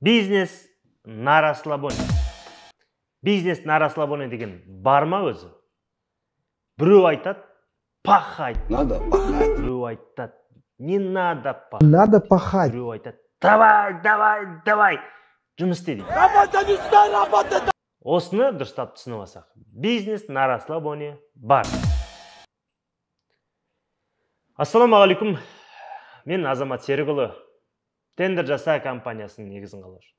Бизнес на расслабоне. Бизнес на расслабоне деген бар ма өзі? Біреу айтады, пахать. Надо пахать. Біреу айтады, не надо пахать. Надо пахать. Біреу айтады, давай, давай, давай. Жұмыс істе дейді. Осыны дұрыстап түсініп алсақ. Бизнес на расслабоне бар. Ассалаумағалейкум. Мен Азамат Серікұлы, Тендер жаса компаниясының негізін қалаушы.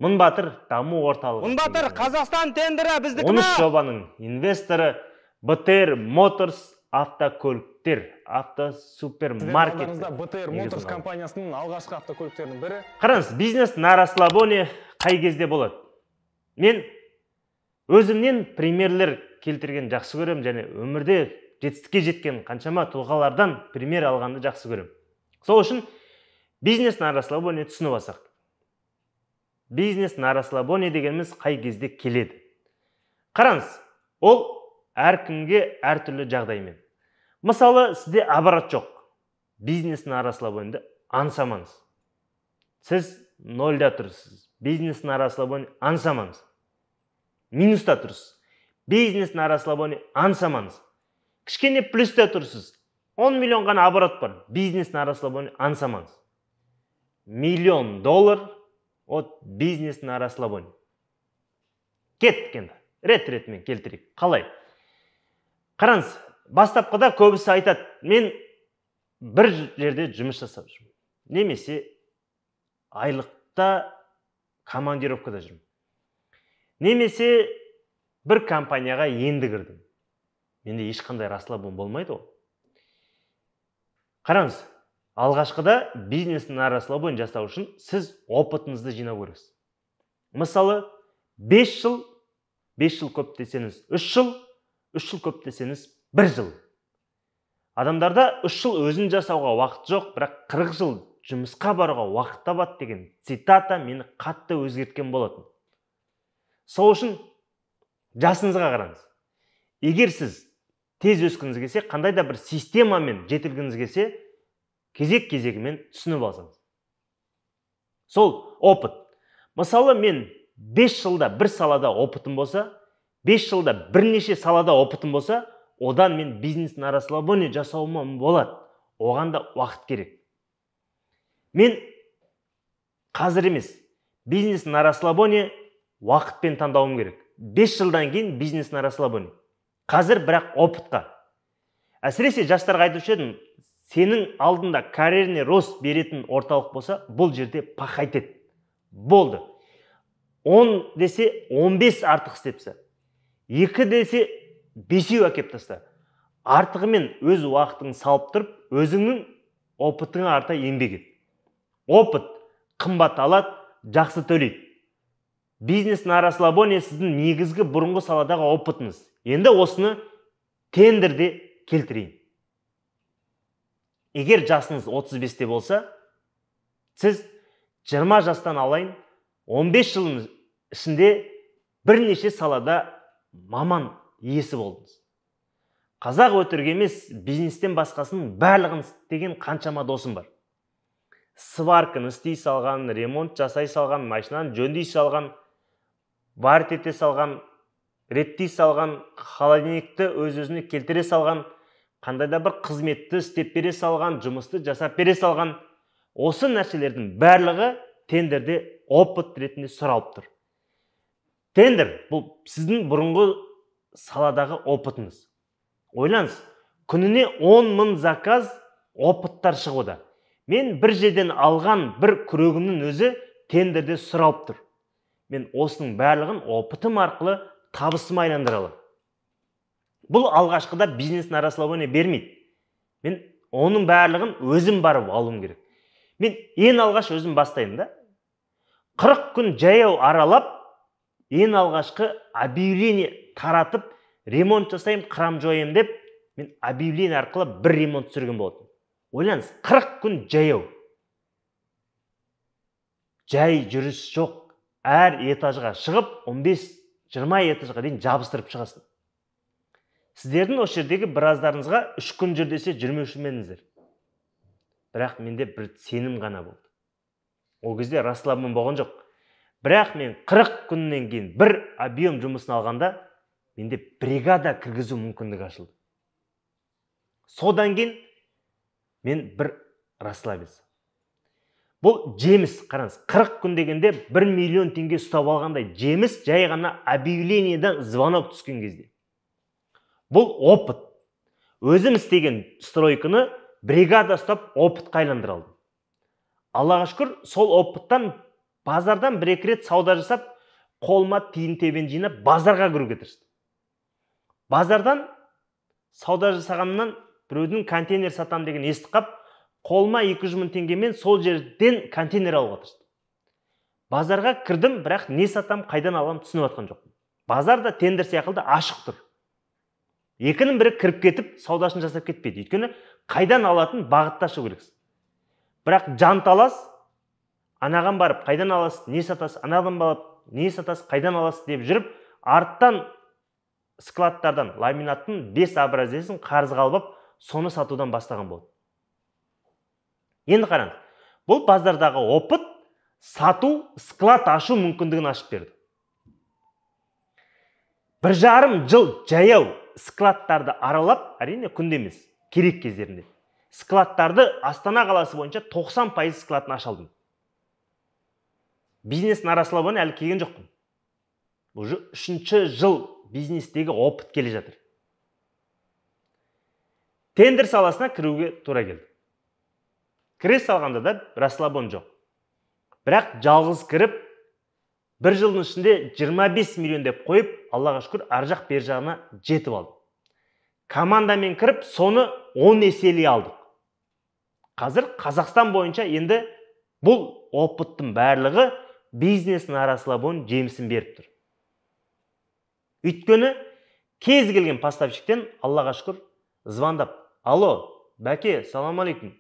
Мың батыр даму орталығы. Мың батыр Қазақстан тендері біздікі 13 ма? Жобаның инвесторы BTR Motors автокөліктер, автосупермаркет. Сіздердің BTR Motors компаниясының алғашқы автокөліктерінің бірі. Қараңыз, бизнес на расслабоне қай кезде болады? Мен өзімнен примерлер келтірген жақсы көремін және өмірде жетістікке жеткен қаншама тұлғалардан пример алғанды жақсы көремін. Сол үшін бизнес на расслабоне түсініп алсақ. Бизнес на расслабоне дегеніміз қай кезде келеді? Қараңыз, ол әркімге әртүрлі жағдаймен. Мысалы, сізде оборот жоқ. Бизнес на расслабонды аңсамаңыз. Сіз нольда тұрсыз. Бизнес на расслабоне аңсамаңыз. Минуста тұрсыз. Бизнес на расслабоне аңсамаңыз. Кішкене плюста тұрсыз. 10 миллион ғана оборот бар. Бизнес на расслабоне аңсамаңыз. Миллион доллар от бизнес на расслабоне. Кеттік енді. Рет-ретімен келтірейік. Қалай? Қараңыз, бастапқыда көбісі айтады, мен бір жерде жұмыс жасап жүрмін. Немесе айлықта командировкада жүрмін. Немесе бір компанияға енді кірдім. Менде ешқандай расслабон болмайды ғой. Қараңыз, алғашқыда бизнес на расслабон жасау үшін сіз опытыңызды жинау керексіз. Мысалы, 5 жыл, 5 жыл көп десеңіз, 3 жыл, 3 жыл көп десеңіз, 1 жыл. Адамдарда 3 жыл өзін жасауға уақыт жоқ, бірақ 40 жыл жұмысқа баруға уақыт табады деген цитата мені қатты өзгерткен болатын. Сол үшін жасыңызға қараңыз. Егер сіз тез өскіңіз келсе, қандай да бір системамен жетілгіңіз келсе, кезек-кезегімен түсініп алсаңыз. Сол опыт. Мысалы, мен 5 жылда бір салада опытым болса, 5 жылда бірнеше салада опытым болса, одан мен бизнес на расслабоне жасауыма болады. Оған да уақыт керек. Мен қазір емес, бизнес на расслабоне уақытпен таңдауым керек. 5 жылдан кейін бизнес на расслабоне. Қазір бірақ опытқа. Әсіресе жастарға айтушы едім, сенің алдында карьерный рост беретін орталық болса, бұл жерде пахать ет. Болды. 10 десе 15 артық істепсі. 2 десе 5 әкеп таста. Артығымен өз уақытың салып тұрып, өзіңнің опытыңа арта еңбек ет. Опыт қымбат алады, жақсы төлейді. Бизнес на расслабоне сіздің негізгі бұрынғы саладағы опытыңыз. Енді осыны тендерде келтірейін. Егер жасыңыз 35-те болса, сіз 20 жастан алайын, 15 жылдың ішінде бірнеше салада маман иесі болдыңыз. Қазақ өтірік емес, бизнестен басқасының барлығын істеген қаншама досым бар. Сварканы істей салған, ремонт жасай салған, машинаны жөндей салған, варить ете салған, реттей салған, холодильникті өз-өзіне келтіре салған, қандай да бір қызметті істеп бере салған, жұмысты жасап бере салған. Осы нәрселердің барлығы тендерде опыт ретінде сұралып тұр. Тендер бұл сіздің бұрынғы саладағы опытыңыз. Ойлаңыз, күніне 10 мың заказ опыттар шығуда. Мен бір жерден алған бір күрегімнің өзі тендерде сұралып тұр. Мен осының барлығын опытым арқылы табысыма айландыра аламын. Бұл алғашқыда бизнес на расслабоне бермейді. Мен оның барлығын өзім барып алуым керек. Мен ең алғаш өзім бастаймын да. 40 күн жаяу аралап, ең алғашқы объявление таратып, ремонт жасаймын, қырам жоямын деп, мен объявление арқылы бір ремонт түсірген болатынмын. Ойлаңыз, 40 күн жаяу. Жай жүріс жоқ. Әр этажға шығып, 15-20 этажға дейін жабыстырып шығасың. Сіздердің осы жердегі біраздарыңызға 3 күн жүр десе жүрмеуші ме едіңіздер? Бірақ менде бір сенім ғана болды. Ол кезде расслабон болған жоқ. Бірақ мен 40 күннен кейін бір объем жұмысын алғанда, менде бригада кіргізу мүмкіндігі ашылды. Содан кейін мен бір расслабился. Бұл жеміс, қараңыз, 40 күн дегенде 1 миллион теңге ұстап алғандай жеміс, жай ғана объявлениеден звонок түскен кезде. Бұл опыт. Өзім істеген стройканы бригада ұстап опытқа айландыра алдым. Аллаға шүкір, сол опыттан базардан бір-екі рет сауда жасап, қолыма тиын-тебен жинап базарға кіруге тырыстым. Базардан сауда жасағанымнан біреудің контейнер сатам деген естіп қап, қолыма 200 мың теңгемен сол жерден контейнер алуға тырыстым. Базарға кірдім, бірақ не сатам, қайдан алам түсініп жатқан жоқпын. Базар да тендер сияқты ашық тұр. Екінің бірі кіріп кетіп, саудасын жасап кетпейді. Өйткені қайдан алатын бағытты ашу керексіз. Бірақ жанталас, анаған барып қайдан аласыз, не сатасыз, анадан барып не сатасыз, қайдан аласыз деп жүріп, арттан складтардан ламинаттың 5 образецін қарызға алып, соны сатудан бастаған болды. Енді қараңыз, бұл базардағы опыт сату, склад ашу мүмкіндігін ашып берді. 1,5 жыл жаяу складтарды аралап, әрине күнде емес, керек кездерінде. Складтарды Астана қаласы бойынша 90% складын аша алдым. Бизнес на расслабоне әлі келген жоқпын. Уже 3-ші жыл бизнестегі опыт келе жатыр. Тендер саласына кіруге тура келді. Кіре салғанда да расслабон жоқ. Бірақ жалғыз кіріп, бір жылдың ішінде 25 миллион деп қойып, Аллаға шүкір, ар жақ бер жағына жетіп алдым. Командамен кіріп, соны 10 еселей алдық. Қазір Қазақстан бойынша енді бұл опыттың барлығы бизнес на расслабон жемісін беріп тұр. Өйткені кез келген поставщиктен Аллаға шүкір звондап, алло, бәке, салам алейкум.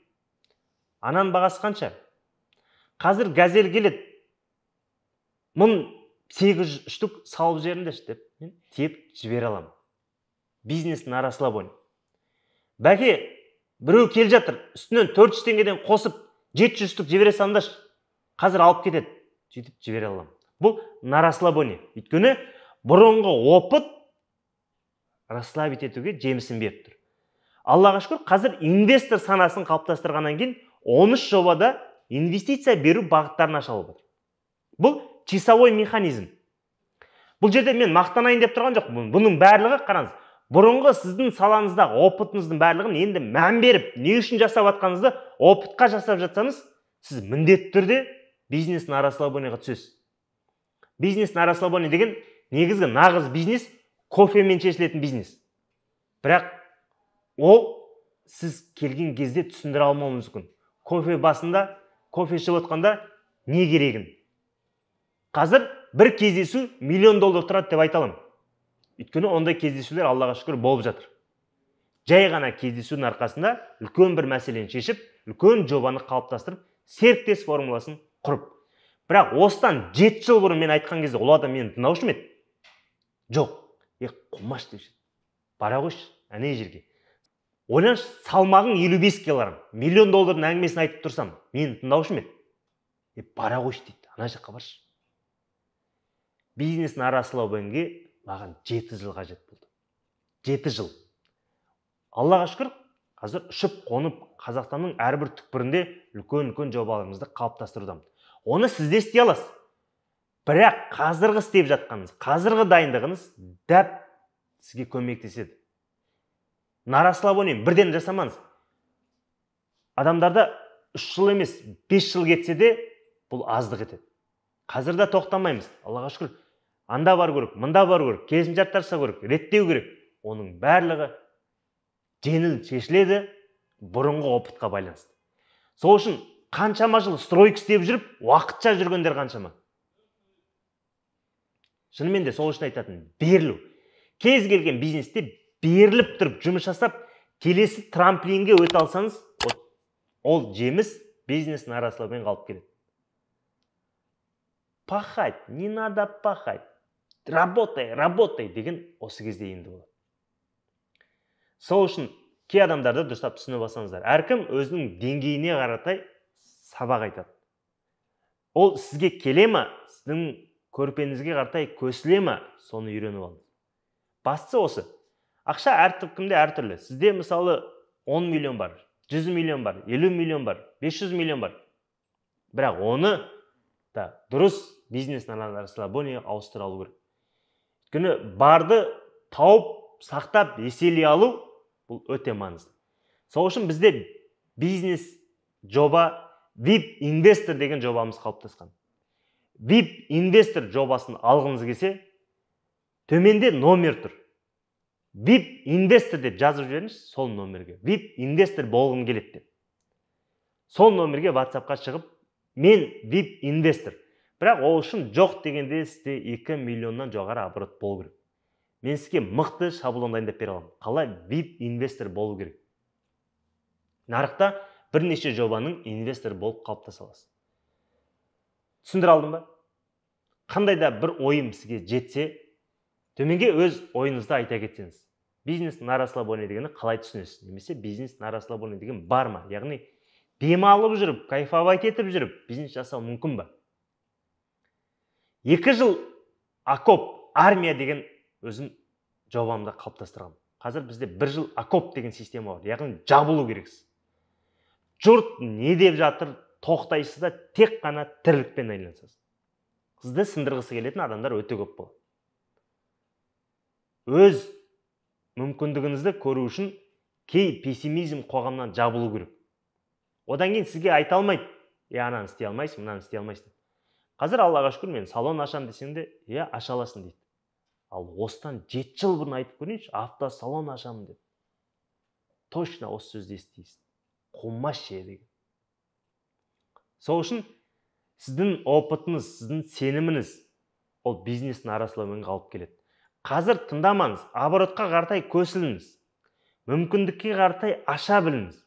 Анан бағасы қанша? Қазір газель келеді. 1800 штук салып жіберіңдерші деп мен тиеп жібере аламын. Бизнес на расслабоне. Бәке, біреу келе жатыр, үстінен 400 теңгеден қосып 700 штук жібере салыңдаршы. Қазір алып кетеді. Сөйтіп жібере аламын. Бұл на расслабоне. Өйткені бұрынғы опыт расслабить етуге жемісін беріп тұр. Аллаға шүкір, қазір инвестор санасын қалыптастырғаннан кейін 13 жобада инвестиция беру бағыттарын аша алып отыр. Бұл часовой механизм. Бұл жерде мен мақтанайын деп тұрған жоқпын. Бұның барлығы, қараңыз, бұрынғы сіздің салаңыздағы опытыңыздың барлығын енді мән беріп, не үшін жасап жатқаныңызды опытқа жасап жатсаңыз, сіз міндетті түрде бизнес на расслабонеға түсесіз. Бизнес на расслабоне деген негізгі нағыз бизнес, кофемен шешілетін бизнес. Бірақ ол сіз келген кезде түсіндіре алмауыңыз мүмкін. Кофе басында, кофе ішіп отқанда не керегін. Қазір бір кездесу $1 миллион тұрады деп айта аламын. Өйткені ондай кездесулер Аллаға шүкір болып жатыр. Жай ғана кездесудің арқасында үлкен бір мәселені шешіп, үлкен жобаны қалыптастырып, серіктес формуласын құрып. Бірақ осыдан 7 жыл бұрын мен айтқан кезде ол адам мені тыңдаушы ма еді? Жоқ. Қумаш деуші. Бара қойшы, әне жерге. Ойланшы, салмағың 55 килограмм, $1 миллион әңгімесін айтып тұрсам, мені тыңдаушы ма еді? Бара қойшы дейді, ана жаққа баршы. Бизнес на расслабонге маған 7 жыл қажет болды. 7 жыл. Аллаға шүкір, қазір ұшып қонып Қазақстанның әрбір түкпірінде үлкен-үлкен жобаларымызды қалыптастырудамыз. Оны сіз де істей аласыз. Бірақ қазіргі істеп жатқаныңыз, қазіргі дайындығыңыз дәп сізге көмектеседі. На расслабоне бірден жасамаңыз. Адамдарда 3 жыл емес, 5 жыл кетсе де бұл аздық етеді. Қазір де тоқтамаймыз. Аллаға шүкір, анда бару керек, мында бару керек, келісімшарттар жасау керек, реттеу керек. Оның барлығы жеңіл шешіледі бұрынғы опытқа байланысты. Сол үшін қаншама жыл стройка істеп жүріп, уақытша жүргендер қаншама. Шынымен де сол үшін айтатын, берілу. Кез келген бизнесте беріліп тұрып жұмыс жасап, келесі трамплинге өте алсаңыз, ол жеміс бизнес на расслабоне қалып келеді. Пахать, не надо пахать. Работай, работай деген осы кезде енді болады. Сол үшін кей адамдарды дұрыстап түсініп алсаңыздар, әркім өзінің деңгейіне қаратай сабақ айтады. Ол сізге келе ма, сіздің көрпеңізге қаратай көсіле ма, соны үйреніп алыңыз. Бастысы осы. Ақша әркімде әртүрлі. Сізде мысалы 10 миллион бар, 100 миллион бар, 50 миллион бар, 500 миллион бар. Бірақ оны да дұрыс бизнес на расслабоне ауыстыра алу керек. Өйткені барды тауып, сақтап, еселей алу бұл өте маңызды. Сол үшін бізде бизнес жоба VIP инвестор деген жобамыз қалыптасқан. VIP инвестор жобасын алғыңыз келсе, төменде номер тұр. VIP инвестор деп жазып жіберіңізші сол номерге. VIP инвестор болғым келеді деп. Сол номерге WhatsAppқа шығып, мен VIP инвестор. Бірақ ол үшін жоқ дегенде сізде 2 миллионнан жоғары оборот болу керек. Мен сізге мықты шаблон дайындап бере аламын. Қалай VIP инвестор болу керек? Нарықта бірнеше жобаның инвестор болып қалыптаса аласыз. Түсіндіре алдым ба? Қандай да бір ойым сізге жетсе, төменге өз ойыңызды айта кетсеңіз. Бизнес на расслабоне дегенді қалай түсінесіз? Немесе бизнес на расслабоне деген бар ма? Яғни демалып жүріп, кайфовать етіп жүріп бизнес жасау мүмкін ба? 2 жыл окоп, армия деген өзім жобамда қалыптастырғам. Қазір бізде 1 жыл окоп деген система бар. Яғни жабылу керексіз. Жұрт не деп жатыр, тоқтайсыз да тек қана тірлікпен айналысасыз. Сізді сындырғысы келетін адамдар өте көп болады. Өз мүмкіндігіңізді көру үшін кей пессимизм қоғамнан жабылу керек. Одан кейін сізге айта алмайды, ананы істей алмайсың, мынаны істей алмайсың. Қазір Аллаға шүкір, мен салон ашам десең де, аша аласың дейді. Ал осыдан 7 жыл бұрын айтып көрейінші, автосалон ашамын деп. Точно осы сөзді естисіз. Қумашы деген. Сол үшін сіздің опытыңыз, сіздің сеніміңіз ол бизнестің арасылаумен алып келеді. Қазір тыңдамаңыз, оборотқа қаратай көсіліңіз, мүмкіндікке қаратай аша біліңіз.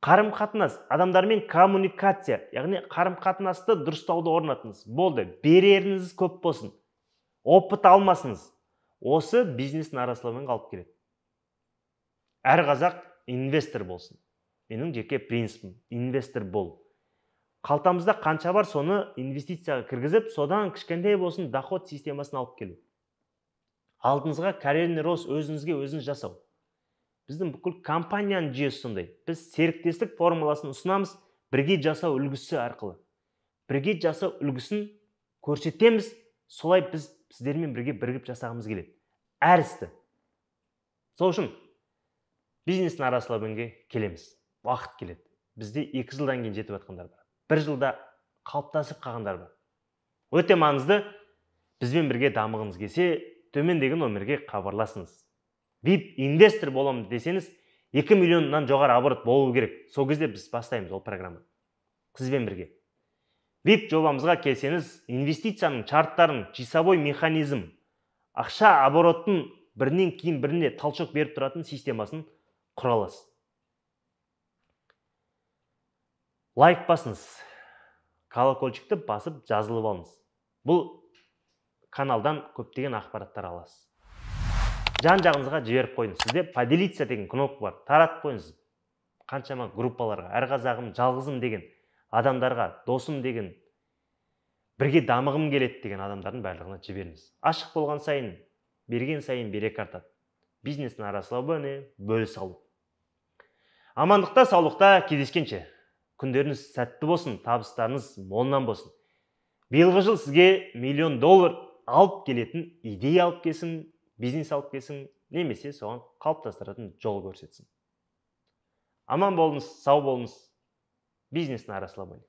Қарым-қатынас, адамдармен коммуникация, яғни қарым-қатынасты дұрыстауды орнатыңыз. Болды, береріңіз көп болсын, опыт алмасыңыз. Осы бизнестің арасылаумен алып келеді. Әр қазақ инвестор болсын. Менің жеке принципім, инвестор бол. Қалтамызда қанша бар, соны инвестицияға кіргізіп, содан кішкентай болсын доход системасын алып келу. Алдыңызға карьерный рост өзіңізге өзіңіз жасау. Біздің бүкіл компанияның жүйесі сондай. Біз серіктестік формуласын ұсынамыз бірге жасау үлгісі арқылы. Бірге жасау үлгісін көрсетеміз, солай біз сіздермен бірге бірігіп жасағымыз келеді. Әр істі. Сол үшін бизнестің арасылауменге келеміз. Уақыт келеді. Бізде 2 жылдан кейін жетіп жатқандар бар. 1 жылда қалыптасып қалғандар бар. Өте маңызды, бізбен бірге дамығыңыз келсе, төмендегі номерге хабарласыңыз. VIP инвестор боламын десеңіз, 2 миллионнан жоғары оборот болу керек. Сол кезде біз бастаймыз ол программа. Сізбен бірге. VIP жобамызға келсеңіз, инвестицияның шарттарын, часовой механизм, ақша обороттың бірінен кейін біріне толчок беріп тұратын системасын құра аласыз. Лайк басыңыз, колокольчикті басып жазылып алыңыз. Бұл каналдан көптеген ақпараттар аласыз. Жан-жағыңызға жіберіп қойыңыз. Сізде поделиться деген кнопка бар. Таратып қойыңыз. Қаншама группаларға, әр қазағым, жалғызым деген адамдарға, досым деген, бірге дамығым келеді деген адамдардың барлығына жіберіңіз. Ашық болған сайын, берген сайын береке артады. Бизнестің арасылауы бөлісе алу. Амандықта, саулықта кездескенше. Күндеріңіз сәтті болсын, табыстарыңыз молынан болсын. Биылғы жыл сізге $1 миллион алып келетін идея алып келсін, бизнес алып келсін, немесе соған қалыптастыратын жол көрсетсін. Аман болыңыз, сау болыңыз. Бизнестің арасылауы.